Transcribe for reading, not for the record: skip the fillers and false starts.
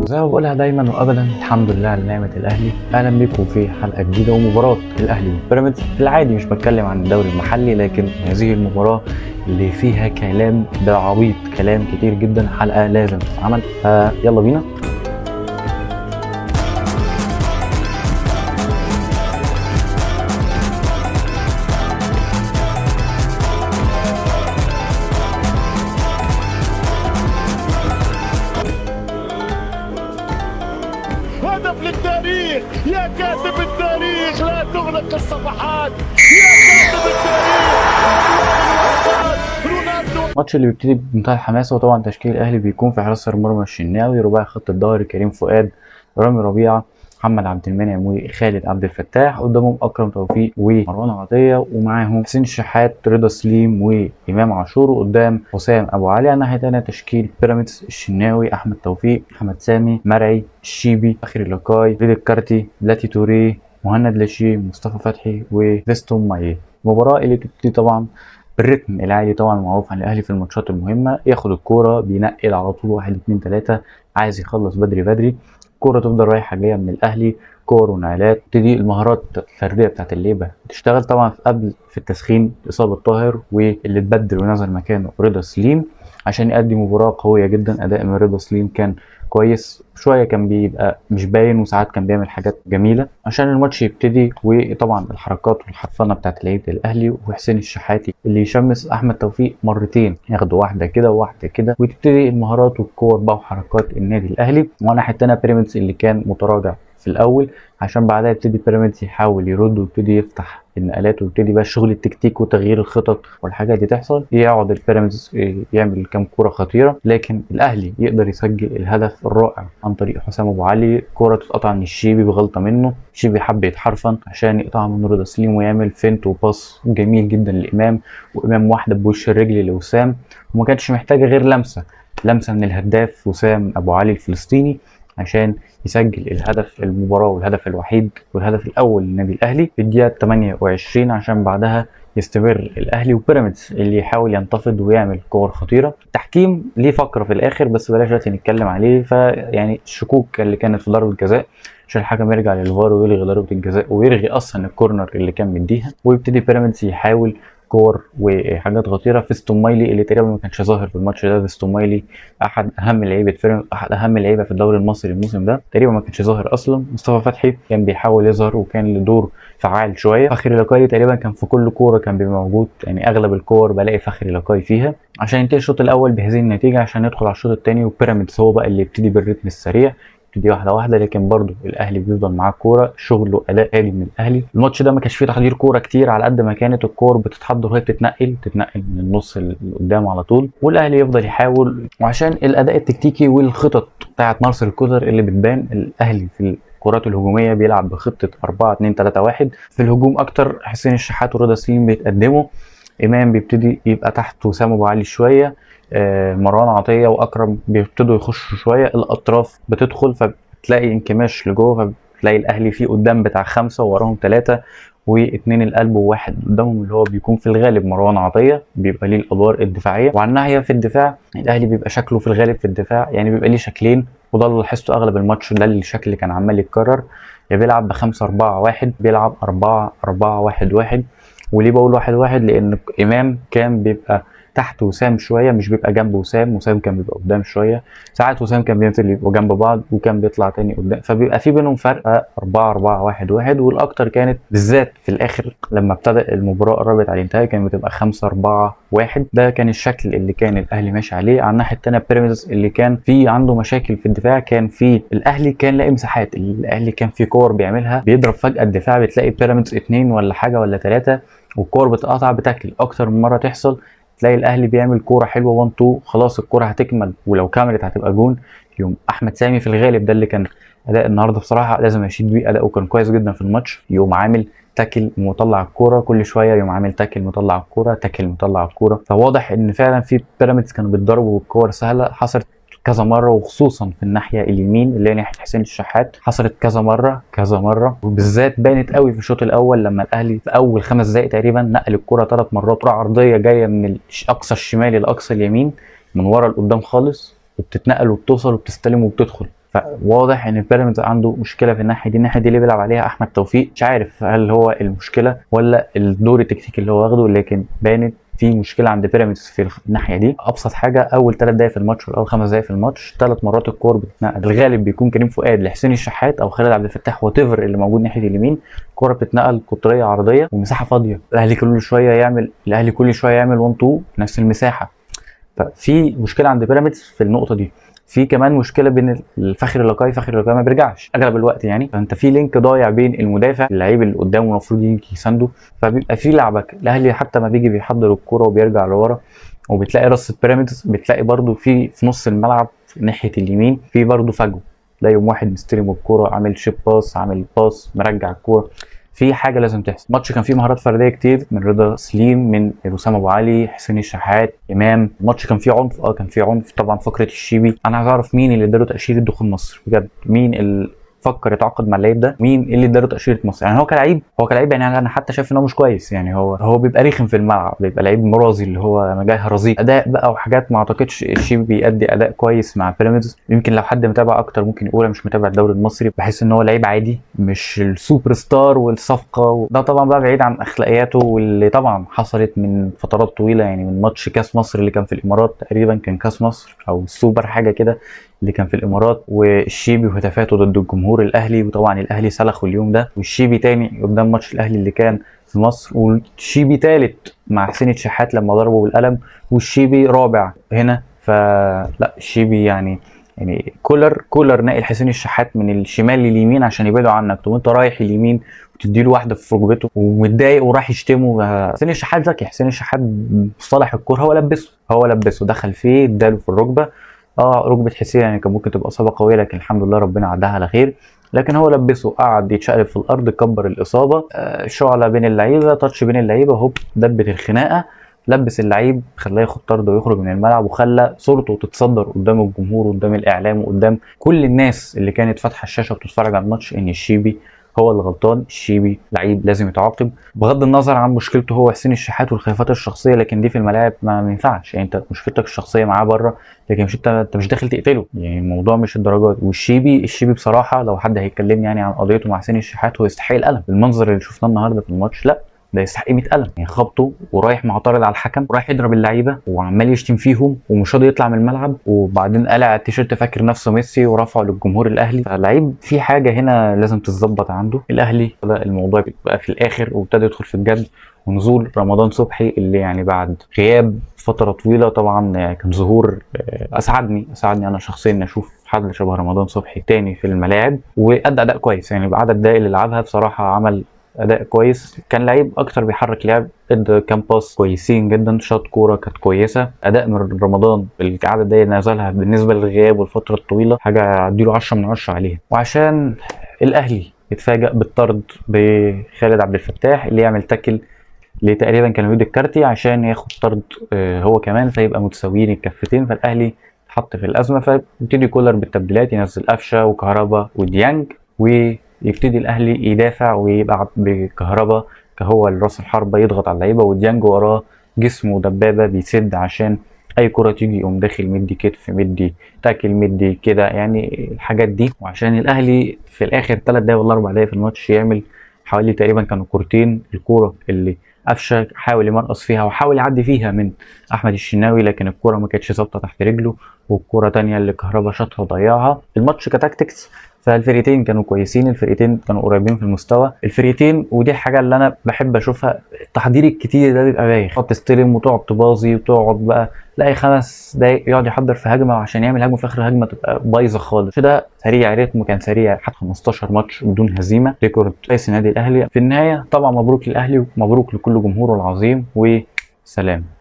وزي ما بقولها دايما وابدا، الحمد لله على نعمه الاهلي. اهلا بكم في حلقة جديدة ومباراة الاهلي وبيراميدز. في العادي مش بتكلم عن الدوري المحلي، لكن هذه المباراة اللي فيها كلام بالعبيط، كلام كتير جدا، حلقة لازم تتعمل، فيلا بينا. هدف للتاريخ يا كاتب التاريخ، لا تغلق الصفحات يا كاتب التاريخ. رونالدو. الماتش اللي بيبتدي بمنتهى الحماسة، وطبعا تشكيل الاهلي بيكون في حراسة المرمى الشناوي، رباعي خط الظهر كريم فؤاد، رامي ربيعة، محمد عبد المنعم وخالد عبد الفتاح، قدامهم اكرم توفيق ومروان عطية، ومعاهم حسين الشحات، رضا سليم وامام عاشور، وقدام حسام ابو علي. على الناحية الثانية تشكيل بيراميدز: الشناوي، احمد توفيق، محمد سامي، مرعي، الشيبي، اخري لاكاي، ريد الكارتي، بلاتي توريه، مهند لاشي، مصطفى فتحي، وفيستون مايه. المباراة اللي بتبتدي طبعا بالريتم العالي، طبعا معروف عن الاهلي في الماتشات المهمة، ياخد الكورة بينقل على طول 1 2 3، عايز يخلص بدري بدري، الكورة تفضل رايحة جاية من الاهلي، كور ونقلات، تبتدي المهارات الفردية بتاعت اللعيبة تشتغل. طبعا قبل في التسخين اصابه طاهر، واللي اتبدل ونزل مكانه رضا سليم عشان يأدي مباراة قوية جدا. اداء من رضا سليم كان كويس شوية، كان بيبقى مش باين، وساعات كان بيعمل حاجات جميلة عشان الماتش يبتدي. وطبعا الحركات والحرفنه بتاعت لعيبة الاهلي، وحسين الشحاتي اللي يشمس احمد توفيق مرتين، ياخدوا واحدة كده وواحدة كده، وتبتدي المهارات والكور بقى وحركات النادي الاهلي. وناحية الثانية بيراميدز اللي كان متراجع في الاول، عشان بعدها يبتدي بيراميدز يحاول يرد ويبتدي يفتح النقلات، ويبتدي بقى شغل التكتيك وتغيير الخطط والحاجات دي تحصل. يقعد البيراميدز يعمل كام كورة خطيرة، لكن الاهلي يقدر يسجل الهدف الرائع عن طريق حسام ابو علي. كورة تتقطع من الشيبي بغلطه منه، الشيبي حب يتحرفن عشان يقطعها من رضا سليم ويعمل feint وباص جميل جدا لامام، وامام واحدة بوش الرجل لوسام، وما كانتش محتاجه غير لمسه، لمسه من الهداف وسام ابو علي الفلسطيني عشان يسجل الهدف المباراة والهدف الوحيد والهدف الأول للنادي الأهلي في الدقيقة 28، عشان بعدها يستمر الأهلي وبيراميدز اللي يحاول ينتفض ويعمل كور خطيرة. التحكيم ليه فقرة في الآخر بس بلاش دلوقتي نتكلم عليه، فيعني الشكوك اللي كانت في ضربة جزاء عشان الحكم يرجع للفار ويلغي ضربة الجزاء ويلغي أصلا ال corner اللي كان مديها، ويبتدي بيراميدز يحاول كور وحاجات خطيرة. فيستون مايلي اللي تقريبا ما كانش ظاهر في الماتش ده، فيستون مايلي احد اهم لعيبة فيراميدز، احد اهم لعيبة في الدوري المصري الموسم ده، تقريبا ما كانش ظاهر اصلا. مصطفى فتحي كان بيحاول يظهر وكان له دور فعال شوية. فخري لاكاي تقريبا كان في كل كورة كان بيبقى موجود، يعني اغلب الكور بلاقي فخري لاكاي فيها، عشان ينتهي الشوط الاول بهذه النتيجة، عشان يدخل على الشوط الثاني وبيراميدز هو بقى اللي يبتدي بالريتم السريع، يبتدي واحدة واحدة، لكن برضو الاهلي بيفضل معاه كورة، شغل واداء عالي من الاهلي. الماتش ده ما كانش فيه تحضير كورة كتير على قد ما كانت الكور بتتحضر وهي بتتنقل، تتنقل من النص اللي قدام على طول، والاهلي يفضل يحاول. وعشان الاداء التكتيكي والخطط بتاعت مارسيل كولر اللي بتبان، الاهلي في الكرات الهجومية بيلعب بخطه 4 2 3 1، في الهجوم اكتر حسين الشحات ورضا سليم بيتقدموا، امام بيبتدي يبقى تحت وسام ابو علي شوية، مروان عطية واكرم بيبتدوا يخشوا شوية، الاطراف بتدخل، فبتلاقي انكماش لجوه، فبتلاقي الاهلي فيه قدام بتاع 5 ووراهم 3 و2 القلب وواحد قدامهم اللي هو بيكون في الغالب مروان عطية، بيبقى ليه الادوار الدفاعية. وعلى الناحية في الدفاع الاهلي بيبقى شكله في الغالب في الدفاع يعني بيبقى ليه شكلين، وده اللي لاحظته اغلب الماتش، ده الشكل اللي كان عمال يتكرر، يا بيلعب ب5 4 1، بيلعب 4 4 1 1. وليه بقول 1 1؟ لان امام كان بيبقى تحت وسام شوية، مش بيبقى جنب وسام، وسام كان بيبقى قدام شوية، ساعات وسام كان بينزل يبقوا جنب بعض وكان بيطلع تاني قدام، فبيبقى في بينهم فرق 4 4 1 1. والاكتر كانت بالذات في الاخر لما ابتدى المباراة قربت على الانتهاء كانت بتبقى 5 4 1، ده كان الشكل اللي كان الاهلي ماشي عليه. على الناحية الثانية بيراميدز اللي كان في عنده مشاكل في الدفاع، كان في الاهلي كان لاقي مساحات، الاهلي كان في كور بيعملها بيضرب فجاة الدفاع، بتلاقي بيراميدز 2 ولا حاجة ولا 3 والكور بتقطع ب tackle، اكتر من مرة تحصل تلاقي الاهلي بيعمل كورة حلوة 1 2، خلاص الكورة هتكمل ولو كملت هتبقى جون. يوم احمد سامي في الغالب ده اللي كان اداء النهارده بصراحة لازم اشيد بيه، اداؤه كان كويس جدا في الماتش، يوم عامل tackle مطلع الكورة كل شوية، يوم عامل tackle مطلع الكورة، tackle مطلع الكورة، فواضح ان فعلا في بيراميدز كانوا بيتضربوا بالكور سهلة، حصلت كذا مرة، وخصوصا في الناحية اليمين اللي هي ناحية حسين الشحات، حصلت كذا مرة كذا مرة، وبالذات بانت قوي في الشوط الاول لما الاهلي في اول 5 دقائق تقريبا نقل الكره 3 مرات، كره عرضية جاية من اقصى الشمال لاقصى اليمين من ورا لقدام خالص، وبتتنقل وبتوصل وبتستلم وبتدخل. فواضح ان بيراميدز عنده مشكلة في الناحية دي. الناحية دي اللي بيلعب عليها احمد توفيق، مش عارف هل هو المشكلة ولا الدور التكتيكي اللي هو واخده، لكن بانت في مشكلة عند بيراميدز في الناحية دي. ابسط حاجة، اول 3 دقائق في الماتش ولا اول 5 دقائق في الماتش 3 مرات الكور بتتنقل، الغالب بيكون كريم فؤاد لحسين الشحات او خالد عبد الفتاح whatever اللي موجود ناحية اليمين، الكورة بتتنقل قطرية عرضية ومساحة فاضية. الاهلي كل شوية يعمل 1 2 نفس المساحة. ففي مشكلة عند بيراميدز في النقطة دي. في كمان مشكلة بين الفخري لاكاي، فخري لاكاي ما بيرجعش اغلب الوقت يعني، فانت في link ضايع بين المدافع اللعيب اللي قدامه المفروض يجي يسانده، فبيبقى في لعبك. الاهلي حتى ما بيجي بيحضر الكورة وبيرجع لورا وبتلاقي رصه بيراميدز، بتلاقي برده في نص الملعب في ناحية اليمين في برده فجوة، تلاقي يوم واحد مستلم الكورة عامل chip pass، عامل pass مرجع الكورة. في حاجة لازم تحصل. الماتش كان فيه مهارات فردية كتير من رضا سليم، من وسام ابو علي، حسين الشحات، امام. الماتش كان فيه عنف، كان فيه عنف طبعا. فقره الشيبي، انا عايز اعرف مين اللي اداله تاشيرة دخول مصر بجد، مين اللي فكر يتعاقد مع اللعيب ده، مين اللي اداله تاشيرة مصر؟ يعني هو كلاعب يعني انا حتى شايف ان هو مش كويس، يعني هو بيبقى رخم في الملعب، بيبقى لعيب مرازي اللي هو انا جاي هرازيك اداء بقى وحاجات. ما اعتقدش الشيبي بيأدي اداء كويس مع بيراميدز. يمكن لو حد متابع اكتر ممكن يقول انا مش متابع الدوري المصري، بحس ان هو لعيب عادي مش السوبر ستار والصفقه. ده طبعا بقى بعيد عن اخلاقياته واللي طبعا حصلت من فترات طويلة، يعني من ماتش كاس مصر اللي كان في الامارات تقريبا، كان كاس مصر او السوبر حاجة كده اللي كان في الامارات، والشيبي وهتافاته ضد الجمهور الاهلي، وطبعا الاهلي سلخوا اليوم ده. والشيبي تاني قدام ماتش الاهلي اللي كان في مصر، والشيبي تالت مع حسين الشحات لما ضربه بالقلم، والشيبي رابع هنا. فلا الشيبي يعني كولر ناقل حسين الشحات من الشمال لليمين عشان يبعدوا عنك، طب انت رايح اليمين وتديله واحدة في ركبته ومتضايق وراح يشتمه. حسين الشحات ذكي، حسين الشحات مصطلح الكورة هو لبسه دخل فيه اداله في الركبة. ركبه حسين يعني كان ممكن تبقى اصابه قوية، لكن الحمد لله ربنا عداها على خير. لكن هو لبسه، قعد يتشقلب في الارض، كبر الاصابة، شعله بين اللعيبة، touch بين اللعيبة، هوب دبت الخناقة، لبس اللعيب خلاه ياخد طرد ويخرج من الملعب، وخلى صورته تتصدر قدام الجمهور وقدام الاعلام وقدام كل الناس اللي كانت فاتحة الشاشة وبتتفرج على الماتش ان الشيبي هو اللي غلطان. الشيبي لعيب لازم يتعاقب بغض النظر عن مشكلته هو حسين الشحات والخلافات الشخصية، لكن دي في الملاعب ما ينفعش. يعني انت مشكلتك الشخصية معاه بره، لكن مش انت مش داخل تقتله، يعني الموضوع مش الدرجات. والشيبي بصراحة لو حد هيكلمني يعني عن قضيته مع حسين الشحات، هو يستحق القلم. المنظر اللي شفناه النهارده في الماتش لا، ده يستحق 100 قلم. يعني خبطه ورايح معترض على الحكم، ورايح يضرب اللعيبة وعمال يشتم فيهم ومش راضي يطلع من الملعب، وبعدين قلع التيشيرت فاكر نفسه ميسي ورفعه للجمهور الاهلي. فاللعيب في حاجة هنا لازم تتظبط عنده. الاهلي بدا الموضوع بقى في الاخر وابتدى يدخل في الجد، ونزول رمضان صبحي اللي يعني بعد غياب فترة طويلة طبعا كان ظهور اسعدني انا شخصيا ان اشوف حد شبه رمضان صبحي تاني في الملاعب، وادى اداء كويس. يعني بعد الدقايق اللي لعبها بصراحة عمل اداء كويس، كان لعيب اكتر بيحرك لعب، ادى كام pass كويسين جدا، شاط كورة كانت كويسة. اداء من رمضان العدد دي نزلها بالنسبة للغياب والفترة الطويلة حاجة اديله 10 من 10 عليها. وعشان الاهلي يتفاجأ بالطرد بخالد عبد الفتاح اللي يعمل tackle لتقريبا كان وليد الكارتي عشان ياخد طرد هو كمان، فيبقى متساويين الكفتين، فالاهلي اتحط في الازمة. فيبتدي كولر بالتبديلات، ينزل قفشه وكهربا وديانج، ويبتدي الاهلي يدافع ويبقى بكهربا كهو راس الحربة يضغط على اللعيبة، وديانج وراه جسمه دبابة بيسد عشان اي كره تيجي يقوم داخل مدي كتف مدي tackle مدي كده، يعني الحاجات دي. وعشان الاهلي في الاخر 3 دقايق ولا 4 دقايق في الماتش يعمل حوالي تقريبا كانوا كورتين، الكورة اللي قفشه حاول يمرقص فيها وحاول يعدي فيها من احمد الشناوي لكن الكورة ما كانتش ظابطة تحت رجله، والكوره تانية اللي كهربا شاطها وضيعها. الماتش ك tactics فالفرقتين كانوا كويسين، الفرقتين كانوا قريبين في المستوى الفرقتين، ودي الحاجة اللي انا بحب اشوفها. التحضير الكتير ده بيبقى بايخ، تقعد تستلم وتقعد تباظي وتقعد بقى تلاقي 5 دقايق يقعد يحضر في هجمة عشان يعمل هجمة، في اخر هجمة تبقى بايظة خالص. ده سريع، رتمه كان سريع، حتى 15 ماتش بدون هزيمة، record كويس النادي الاهلي. في النهاية طبعا مبروك للاهلي ومبروك لكل جمهوره العظيم، وسلام.